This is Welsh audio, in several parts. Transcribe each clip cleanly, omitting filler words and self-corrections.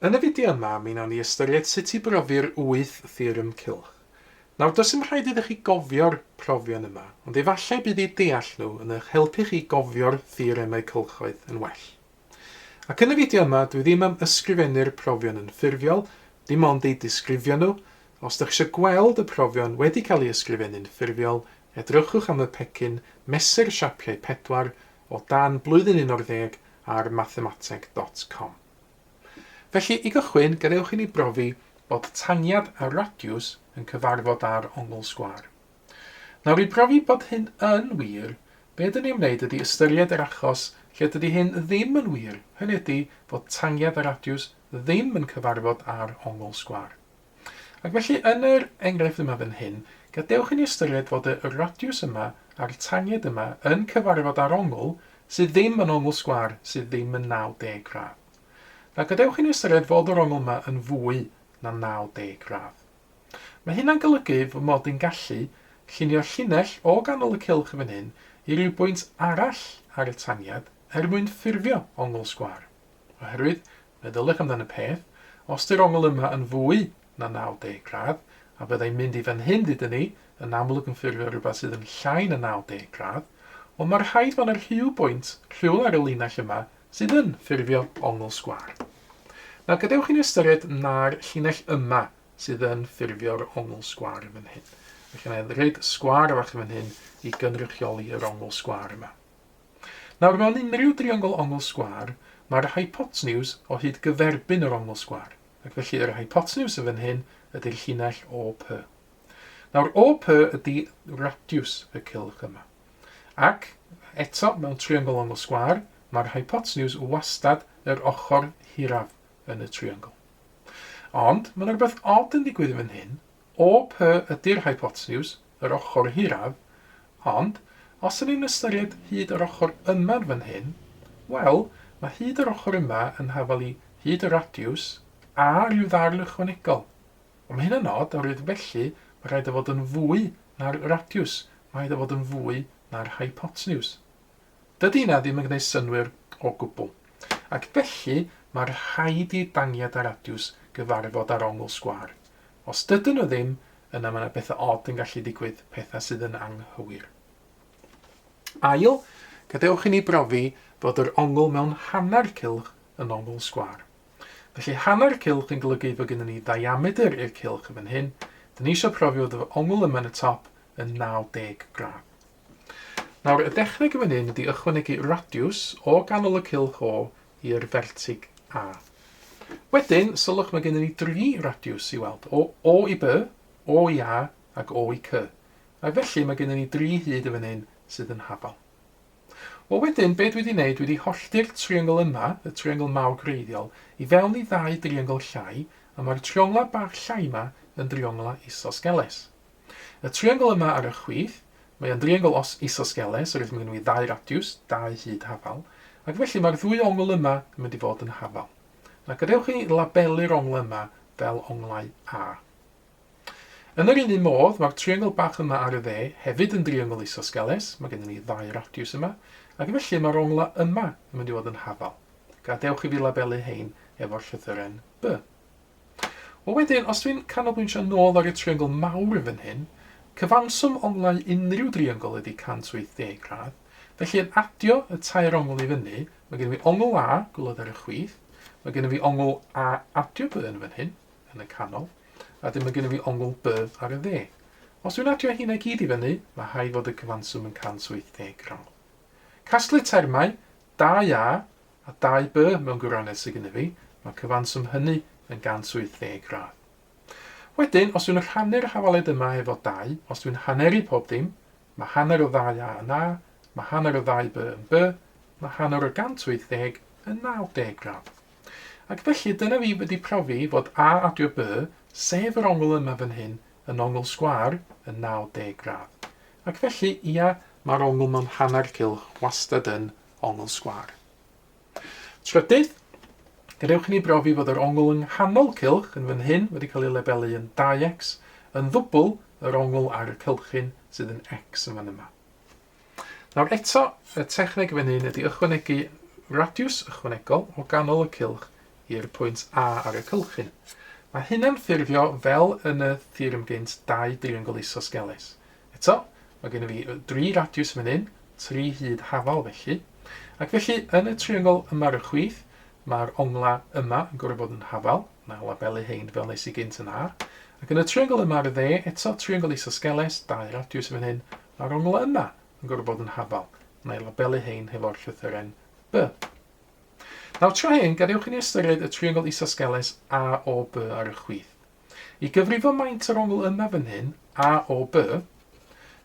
Yn y fideo yma, mi wnawn ni ystyried sut i brofi'r wyth theorem cylch. Nawr, does dim rhaid iddo chi gofio'r profion yma, ond efallai bydd eu deall nhw yn eich helpu chi gofio'r theoremau cylchoedd yn well. Ac yn y fideo yma, dwi ddim am ysgrifennu'r profion yn ffurfiol, dim ond eu disgrifio nhw. Os dych chi eisiau gweld y profion wedi cael eu ysgrifennu'n ffurfiol, edrychwch am y pecyn Mesur Siapiau 4 o dan Blwyddyn 11 ar mathemateg dot com. Felly, i gychwyn, gadewch i ni brofi bod tangiad a radiws yn cyfarfod ar ongl sgwâr. Nawr, i brofi bod hyn yn wir, be dyn ni am wneud ydy ystyried yr achos lle dydy hyn ddim yn wir, hynny ydy fod tangiad a radiws ddim yn cyfarfod ar ongl sgwâr. Ac felly, yn yr enghraifft yma fan hyn, gadewch i ni ystyried fod y radiws yma a'r tangiad yma yn cyfarfod ar ongl sydd ddim yn ongl sgwâr, sydd ddim yn 90 gradd. Nawr gadewch i ni ystyried fod yr ongl yma yn fwy na 90 gradd. Mae hynna'n golygu fy mod i'n gallu llunio llinell o ganol y cylch yn fan hyn i ryw bwynt arall ar y tangiad er mwyn ffurfio ongl sgwâr. Oherwydd, meddyliwch amdan y peth, os 'di'r ongl yma yn fwy na 90 gradd, a byddai'n mynd i fan hyn, dudwn ni, yn amlwg yn ffurfio rhywbeth sydd yn llai na 90 gradd, wel mae rhaid fod yna rhyw bwynt rhywle ar y linell yma sydd yn ffurfio ongl sgwâr. Nawr gadewch i ni ystyried na'r llinell yma sydd yn ffurfio'r ongl sgwâr yn fan hyn. Felly na i roid sgwâr fach yn fan hyn i gynrychioli yr ongl sgwâr yma. Nawr mewn unrhyw driongl ongl sgwâr, mae'r hypotenws o hyd gyferbyn yr ongl sgwâr, ac felly yr hypotenws yn fan hyn ydy'r llinell OP. Nawr OP ydy radiws y cylch yma. Ac, eto, mewn triongl ongl sgwâr, mae'r hypotenws wastad yr ochr hiraf yn y triongl. Ond, mae yna rhywbeth od yn digwydd yn fan hyn. OP ydy'r hypotenws, yr ochr hiraf, ond, os ydyn ni'n ystyried hyd yr ochr yma yn fan hyn, wel, mae hyd yr ochr yma yn hafal i hyd y radiws a rhyw ddarn ychwanegol. Ond mae hynna'n od, oherwydd felly mae rhaid o fod yn fwy na'r radiws, mae rhaid o fod yn fwy na'r hypotenws. Dydy hynna ddim yn gwneud synnwyr o gwbl. Ac felly mae rhaid i dangiad a radiws gyfarfod ar ongl sgwâr. Os dydyn nhw ddim, yna mae yna bethau od yn gallu digwydd, pethau sydd yn anghywir. Ail, gadewch i ni brofi fod yr ongl mewn hanner cylch yn ongl sgwâr. Felly hanner cylch yn golygu fod gennym ni ddiameter i'r cylch yn fan hyn. Dyn ni eisiau profi fod y ongl yma yn y top yn 90 gradd. Nawr, y dechneg yn fan hyn ydy ychwanegu radiws o ganol y cylch O i'r fertig A. Wedyn, sylwch mae gennym ni dri radiws i weld, o O i B, O i A ac O i C. Ac felly mae gennym ni dri hyd yn fan hyn sydd yn hafal. Wel wedyn, be dwi wedi wneud, dwi wedi hollti'r triongl yma, y triongl mawr gwreiddiol, i fewn i ddau driongl llai, a mae'r trionglau bach llai yma yn drionglau isosgeles. Y triongl yma ar y chwith, mae o'n driongl os isosgeles, oherwydd mae gen i ddau radiws, dau hyd hafal, ac felly mae'r ddwy ongl yma yn mynd i fod yn hafal. Nawr gadewch i ni labelu'r ongl yma fel onglau A. Yn yr un un modd, mae'r triongl bach yma ar y dde hefyd yn driongl isosgeles, mae gennym ni ddau radiws yma, ac felly mae'r onglau yma yn mynd i fod yn hafal. Gadewch i fi labelu hein efo'r llythyren B. Wel wedyn, os dwi'n canolbwyntio nôl ar y triongl mawr yn fan hyn, cyfanswm onglau unrhyw driongl ydy 180 gradd, felly yn adio y tair ongl i fyny, mae gennym fi ongl A, gwylod ar y chwith, mae gennym fi ongl A adio B yn fan hyn, yn y canol, a wedyn mae gennym fi ongl B ar y dde. Os dwi'n adio hynna i gyd i fyny, mae rhaid fod y cyfanswm yn 180 gradd. Casglu termau, 2A a 2B mewn gwirionedd sydd gennym fi, mae cyfanswm hynny yn 180 gradd. Wedyn, os dwi'n rhannu'r hafaled yma efo 2, os dwi'n haneru pob dim, mae hanner o 2A yn A, mae hanner o 2B yn B, mae hanner o 180 yn 90 gradd. Ac felly dyna fi wedi profi fod A adio B, sef yr ongl yma fan hyn, yn ongl sgwâr yn 90 gradd. Ac felly, ia, mae'r ongl mewn hanner cylch wastad yn ongl sgwâr. Trydydd, gadewch i ni brofi fod yr ongl yng nghanol cylch yn fan hyn wedi cael ei labelu yn 2x, yn ddwbl yr ongl ar y cylchyn sydd yn x yn fan yma. Nawr eto, y techneg fan hyn ydy ychwanegu radiws ychwanegol o ganol y cylch i'r pwynt A ar y cylchyn. Mae hynna'n ffurfio fel yn y theorem gynt dau driongl isosgeles. Eto, mae gennym fi dri radiws fan hyn, tri hyd hafal felly. Ac felly, yn y triongl yma ar y chwith, mae'r ongla yma yn gorfod bod yn hafal, na labelu hein fel nes i gynt yn A. Ac yn y triongl yma ar y dde, eto triongl isosgeles, dau radiws fan hyn, mae'r ongla yma yn gorfod bod yn hafal, na i labelu hein hefo'r llythyren B. Nawr tro hyn, gadewch i ni ystyried y triongl isosgeles AOB ar y chwith. I gyfrifo maint yr ongl yma fan hyn, AOB,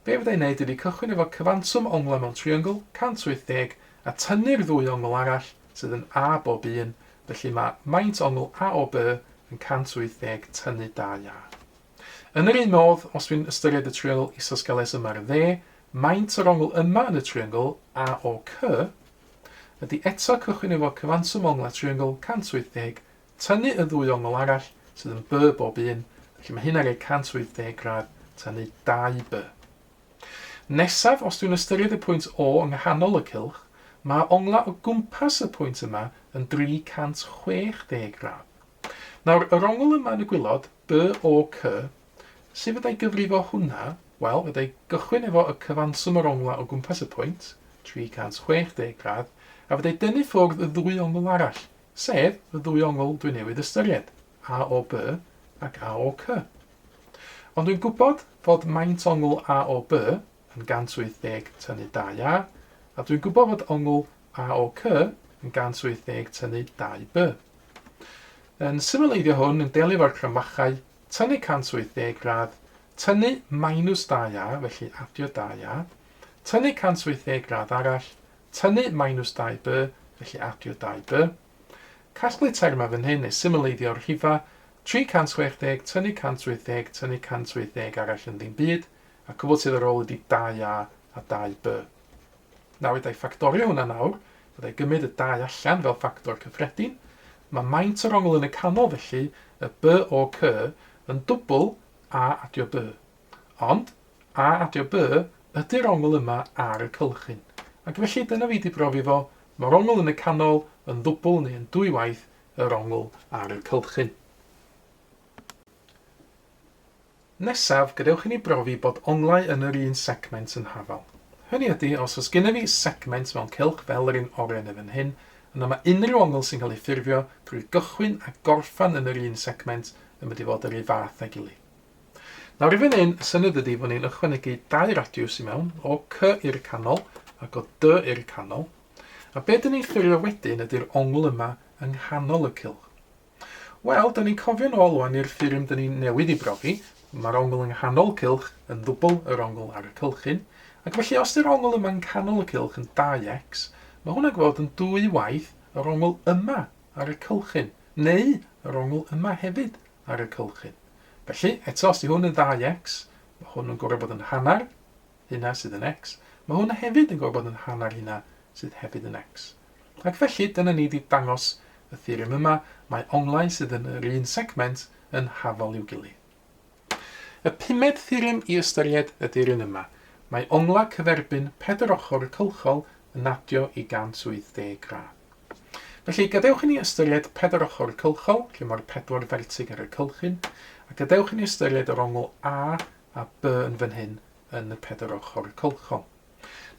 be fydda i'n neud ydy cychwyn efo cyfanswm onglau mewn triongl, 180, a tynnu'r ddwy ongl arall sydd yn A bob un, felly mae maint ongl AOB yn 180 tynnu 2A. Yn yr un modd, os dwi'n ystyried y triongl isosgeles yma ar y dde, maint yr ongl yma yn y triongl AOC ydy eto cychwyn efo cyfanswm onglau triongl, 180, Tynnu y ddwy ongl arall, sydd yn B bob un, felly mae hynna'n rhoi 180 gradd tynnu 2B. Nesaf, os dwi'n ystyried y pwynt O yng nghanol y cylch, mae onglau o gwmpas y pwynt yma yn 360 gradd. Nawr, yr ongl yma yn y gwilod, BOC, sut fydda i gyfrifo hwnna? Wel, fydda i gychwyn efo y cyfanswm o'r onglau o gwmpas y pwynt, 360 gradd, a fydda i dynnu ffwrdd y ddwy ongl arall, sef y ddwy ongl dwi newydd ystyried, AOB ac AOC. Ond dwi'n gwybod fod maint ongl AOB yn 180 tynnu 2A, a dwi'n gwybod fod ongl AOC yn 180 tynnu 2B. Yn symleiddio hwn, yn delio efo'r cromfachau, tynnu 180 gradd, tynnu minus 2A, felly adio 2A, tynnu 180 gradd arall, Tynnu minus 2b, felly adio 2b. Casglu termau fan hyn neu symleiddio'r rhifau, 360 tynnu 180 tynnu 180 arall yn ddim byd, a cwbl sydd ar ôl ydy 2a a 2b. Nawr, fedra i ffactorio hwnna nawr, fedra i gymryd y 2 allan fel ffactor cyffredin. Mae maint yr ongl yn y canol felly, y BOC, yn dwbl a adio b. Ond, A adio B ydy'r ongl yma ar y cylchyn. Ac felly dyna fi 'di brofi fo, mae'r ongl yn y canol yn ddwbl neu yn dwywaith yr ongl ar y cylchyn. Nesaf, gadewch i ni brofi bod onglau yn yr un segment yn hafal. Hynny ydy, os oes gennyf fi segment mewn cylch fel yr un oren yn fan hyn, yna mae unrhyw ongl sy'n cael ei ffurfio drwy gychwyn a gorffen yn yr un segment yn mynd i fod yr un fath â'i gilydd. Nawr i fan hyn, y syniad ydy fod ni'n ychwanegu dau radiws i mewn, o C i'r canol ac o D i'r canol. A be dyn ni'n ffurfio wedyn ydy'r ongl yma yng nghanol y cylch. Wel, dyn ni'n cofio'n ôl wan i'r theorem dyn ni'n newydd i brofi. Mae'r ongl yng nghanol cylch yn ddwbl yr ongl ar y cylchyn. Ac felly os ydy'r ongl yma yng nghanol y cylch yn 2x, mae hwnna'n gweld yn dwy waith yr ongl yma ar y cylchyn, neu yr ongl yma hefyd ar y cylchyn. Felly, eto, os di hwn yn 2x, mae hwn yn gorfod bod yn hanner hynna sydd yn x. Mae hwn hefyd yn gorfod bod yn hanner hynna sydd hefyd yn x. Ac felly, dyna ni wedi dangos y theorem yma, mae onglau sydd yn yr un segment yn hafal i'w gilydd. Y pumed theorem i ystyried ydy'r un yma. Mae onglau cyferbyn pedwar ochr cylchol yn adio i 180 gradd. Felly, gadewch i ni ystyried pedwar ochr cylchol, lle mae'r pedwar fertig ar y cylchyn, a gadewch i ni ystyried yr ongl A a B yn fan hyn yn y pedwar ochr cylchol.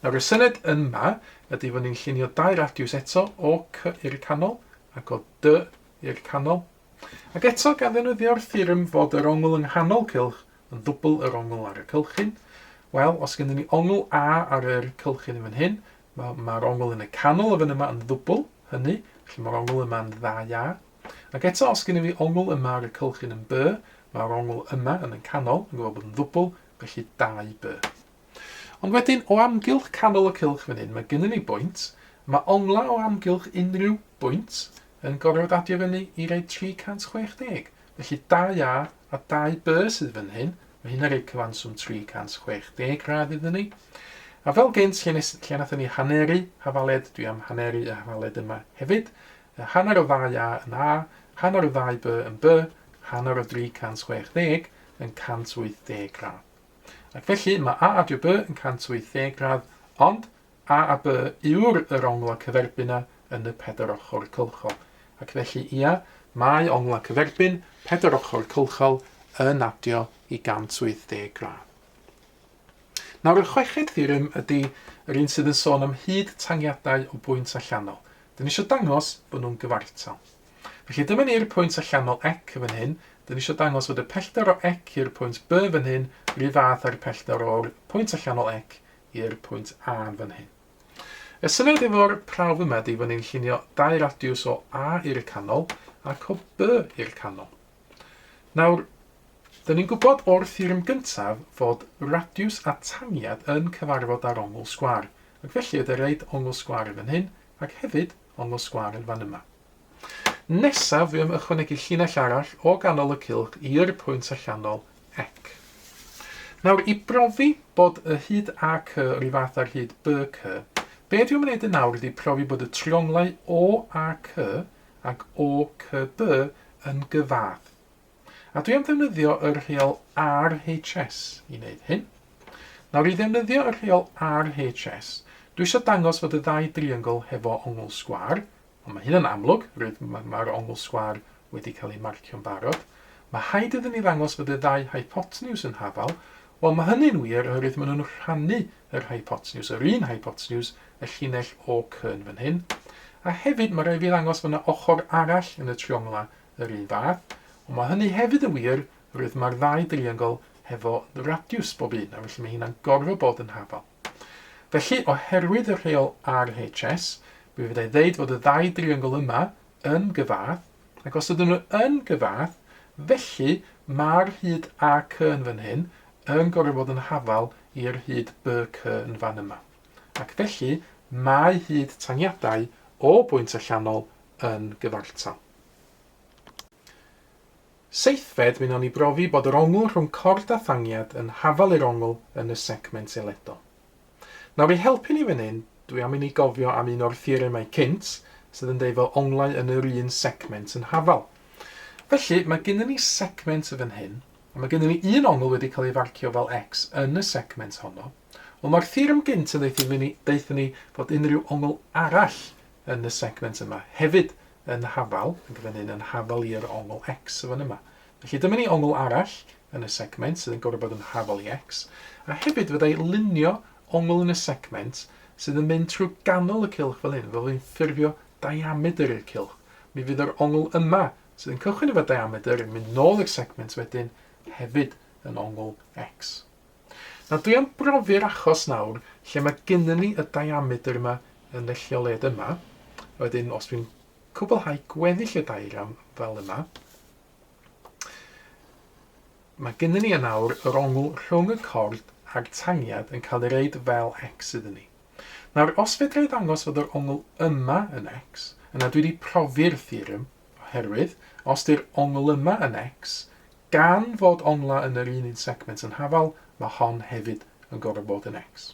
Nawr, y syniad yma ydy fod ni'n llunio dau radiws eto, o C i'r canol ac o D i'r canol. Ac eto, gan ddefnyddio'r theorem fod yr ongl yng nghanol cylch yn ddwbl yr ongl ar y cylchyn, wel, os gennym ni ongl A ar yr cylchyn yn fan hyn, Mae'r ma ongl yn y canol y fan yma yn ddwbl, hynny, felly mae'r ongl yma yn 2A. Ac eto, os gennym fi ongl yma ar y cylchyn yn B, mae'r ongl yma yn y canol yn gwybod bod yn ddwbl, felly 2B. Ond wedyn, o amgylch canol y cylch fan hyn, mae gennym ni bwynt. Mae onglau o amgylch unrhyw bwynt yn gorfod adio fyny i roi 360. Felly 2A a 2B sydd fan hyn, mae hynna'n rhoi cyfanswm 360 gradd iddyn ni. A fel gynt, lle, nes, lle nathon ni haneru hafaled, dwi am haneru y hafaled yma hefyd. Hanner o 2A yn A, hanner o 2B yn B, hanner o 360 yn 180 gradd. Ac felly mae A adio B yn 180 gradd, ond A a B yw'r yr onglau cyferbyn 'na yn y pedair ochr cylchol. Ac felly, ia, mae onglau cyferbyn pedair ochr cylchol yn adio i 180 gradd. Nawr, y chweched theorem ydy yr un sydd yn sôn am hyd tangiadau o bwynt allanol. Dyn ni eisiau dangos bod nhw'n gyfartal. Felly dyma ni'r pwynt allanol ec fan hyn. Dyn ni eisiau dangos fod y pellter o ec i'r pwynt B fan hyn rhyw fath â'r pellter o'r pwynt allanol ec i'r pwynt A fan hyn. Y syniad efo'r prawf yma ydy fod ni'n llunio dau radiws o A i'r canol ac o B i'r canol. Nawr, dyn ni'n gwybod o'r theorem gyntaf fod radiws a tangiad yn cyfarfod ar ongl sgwâr, ac felly ydy reid ongl sgwâr yn fan hyn ac hefyd ongl sgwâr yn fan yma. Nesaf, fi am ychwanegu llinell arall o ganol y cylch i'r pwynt allanol ec. Nawr, i brofi bod y hyd AC yr un fath â'r hyd BC, be dwi am wneud yn nawr ydy profi bod y trionglau OAC ac OCB yn gyfath. A dwi am ddefnyddio y rheol RHS i wneud hyn. Nawr, i ddefnyddio y rheol RHS, dwi eisiau dangos fod y ddau driongl hefo ongl sgwâr, Ond mae hynna'n amlwg, rwyf, mae'r ongl sgwâr wedi cael ei marcio'n barod. Mae rhaid iddyn ni ddangos fod y ddau hypoteniws yn hafal. Wel, mae hynny'n wir oherwydd maen nhw'n rhannu yr hypoteniws, yr un hypoteniws, y llinell OK yn fan hyn. A hefyd, mae rhaid fi ddangos fod yna ochr arall yn y triongla yr un fath. Ond mae hynny hefyd yn wir oherwydd mae'r ddau driongl hefo radiws bob un, a felly mae hynna'n gorfod bod yn hafal. Felly, oherwydd y rheol RHS, mi fydda i ddeud fod y ddau driongl yma yn gyfath, ac os ydyn nhw yn gyfath, felly mae'r hyd AC yn fan hyn yn gorfod bod yn hafal i'r hyd BC yn fan yma. Ac felly, mae hyd tangiadau o bwynt allanol yn gyfartal. Seithfed, mi wnawn ni brofi bod yr ongl rhwng cord a thangiad yn hafal i'r ongl yn y segment eledol. Nawr i helpu ni fan hyn, dwi am i ni gofio am un o'r theoremau cynt, sydd yn deud fod onglau yn yr un segment yn hafal. Felly, mae gennym ni segment yn fan hyn, a mae gennym ni un ongl wedi cael ei farcio fel x yn y segment honno. Wel, mae'r theorem gynt yn deutha ni fod unrhyw ongl arall yn y segment yma hefyd yn hafal, ac fan hyn yn hafal i'r ongl x yn fan yma. Felly dyma ni ongl arall yn y segment sydd yn gorfod bod yn hafal i x, a hefyd fydda i lunio ongl yn y segment sydd yn mynd trwy ganol y cylch fel hyn, fel fi'n ffurfio diamedr i'r cylch. Mi fydd yr ongl yma sydd yn cychwyn efo diamedr yn mynd nôl i'r segment wedyn hefyd yn ongl x. Nawr dwi am brofi'r achos nawr lle mae gennym ni y diamedr yma yn y lleoliad yma. Wedyn os dwi'n cwblhau gweddill y diagram fel yma, mae gennym ni yn awr yr ongl rhwng y cord a'r tangiad yn cael ei reid fel x iddyn ni. Nawr, os fedra i ddangos fod yr ongl yma yn x, yna dwi wedi profi'r theorem, oherwydd os di'r ongl yma yn x, Gan fod onglau yn yr un un segment yn hafal, mae hon hefyd yn gorfod bod yn X.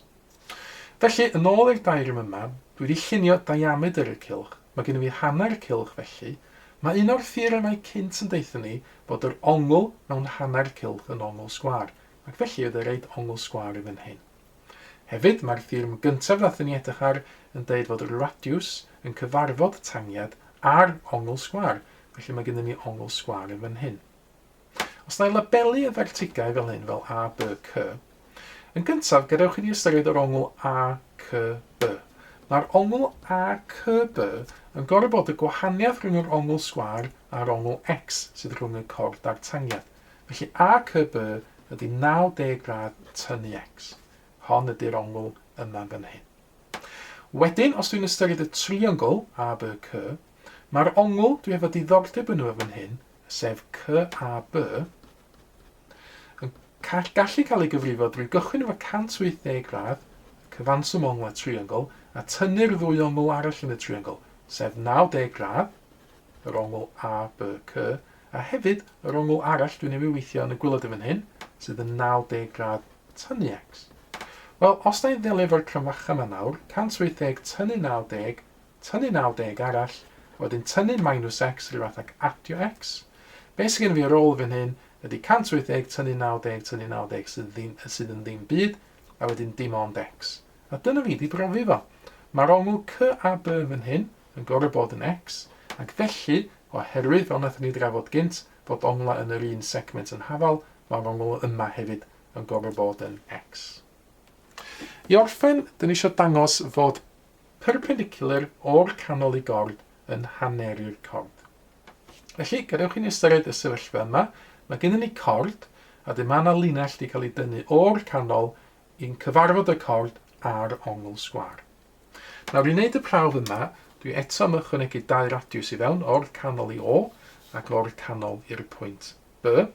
Felly, yn ôl i'r diagram yma, dwi wedi llunio diamedr y cylch, mae gennym fi hanner cylch felly, mae un o'r theoremau cynt yn deutha ni fod yr ongl mewn hanner cylch yn ongl sgwâr, ac felly oedd e reit ongl sgwâr i fan hyn. Hefyd, mae'r theorem gyntaf nathon ni edrych ar yn deud fod radiws yn cyfarfod tangiad ar ongl sgwâr, Felly mae gennym ni ongl sgwâr yn fan hyn. Os na i labelu y fertigau fel hyn, fel A, B, C, yn gyntaf, gadewch i ni ystyried yr ongl A, C, B. Mae'r ongl A, C, B yn gorfod bod y gwahaniaeth rhwng yr ongl sgwâr a'r ongl X sydd rhwng y cord a'r tangiad. Felly A, C, B ydy 90 gradd tynnu X. Hon ydy'r ongl yma fan hyn. Wedyn, os dwi'n ystyried y triongl A, B, C, mae'r ongl dwi efo diddordeb yno fan hyn, sef CAB, yn gallu cael ei gyfrifo drwy gychwyn efo 180 gradd, cyfanswm onglau triongl, a tynnu'r ddwy ongl arall yn y triongl, sef 90 gradd, yr ongl ABC, a hefyd yr ongl arall dwi'n ei weithio yn y gwylod yn fan hyn, sydd yn 90 gradd tynnu x. Wel, os na i ddelio efo'r cromfacha yma nawr, 180 tynnu 90, tynnu 90 arall, a wedyn tynnu minus x rhyw fath ag adio x. Be sydd gen fi ar ôl fan hyn ydy 180 tynnu 90 tynnu 90 sydd, ddim, sydd yn ddim byd, a wedyn dim ond x. A dyna fi di brofi fo. Mae'r ongl CAB fan hyn yn gorfod bod yn x, Ac felly, oherwydd, fel wnaethon ni drafod gynt, fod onglau yn yr un segment yn hafal, mae'r ongl yma hefyd yn gorfod bod yn x. I orffen, dyn ni eisiau dangos fod perpendicular o'r canol i gord yn haneru'r cord. Felly, gadewch i ni ystyried y sefyllfa yma. Mae gennym ni cord, a dyn mae yna linell wedi cael ei dynnu o'r canol i'n cyfarfod y cord ar ongl sgwâr. Nawr, i wneud y prawf yma, dwi eto am ychwanegu dau radiws i fewn, o'r canol i O ac o'r canol i'r pwynt B.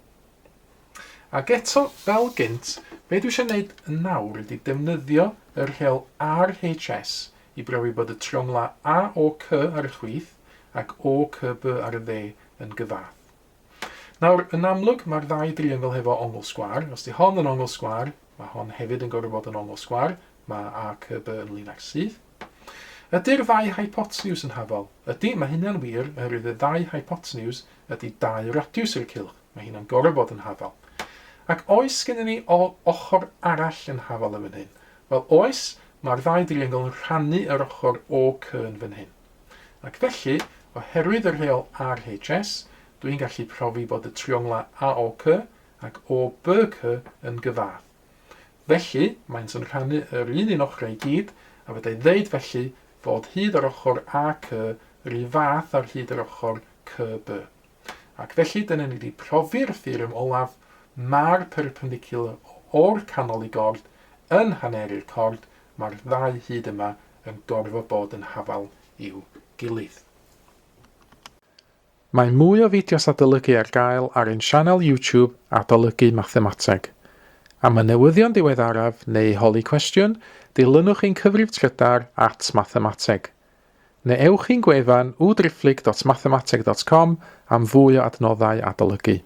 Ac eto, fel gynt, be dwi eisiau gwneud nawr ydy defnyddio y rheol RHS i brofi bod y trionglau AOC ar y chwith ac OCB ar y dde yn gyfath. Nawr, yn amlwg, mae'r ddau driongl hefo ongl sgwâr. Os di hon yn ongl sgwâr, mae hon hefyd yn gorfod bod yn ongl sgwâr. Mae ACB yn linell syth. Ydy'r ddau hypotenws yn hafal? Ydy, mae hynna'n wir, oherwydd y ddau hypotenws ydy dau radiws i'r cylch. Mae hynna'n gorfod bod yn hafal. Ac oes gennym ni ochr arall yn hafal yn fan hyn? Wel, oes, mae'r ddau driongl yn rhannu yr ochr OK yn fan hyn. Ac felly, oherwydd y rheol RHS, dwi'n gallu profi bod y trionglau AOC ac OBC yn gyfath. Felly, maent yn rhannu yr un un ochrau i gyd, a fedra i ddeud felly fod hyd yr ochr AC yr un fath ar hyd yr ochr CB. Ac felly, dyna ni wedi profi'r theorem olaf, mae'r perpendicular o'r canol i gord yn haneru'r cord, mae'r ddau hyd yma yn gorfod bod yn hafal i'w gilydd. Mae mwy o fideos adolygu ar gael ar ein sianel YouTube Adolygu Mathemateg. Am y newyddion diweddaraf neu holi cwestiwn, dilynwch ein cyfrif trydar at mathemateg. Neu ewch i'n gwefan www.mathemateg.com am fwy o adnoddau adolygu.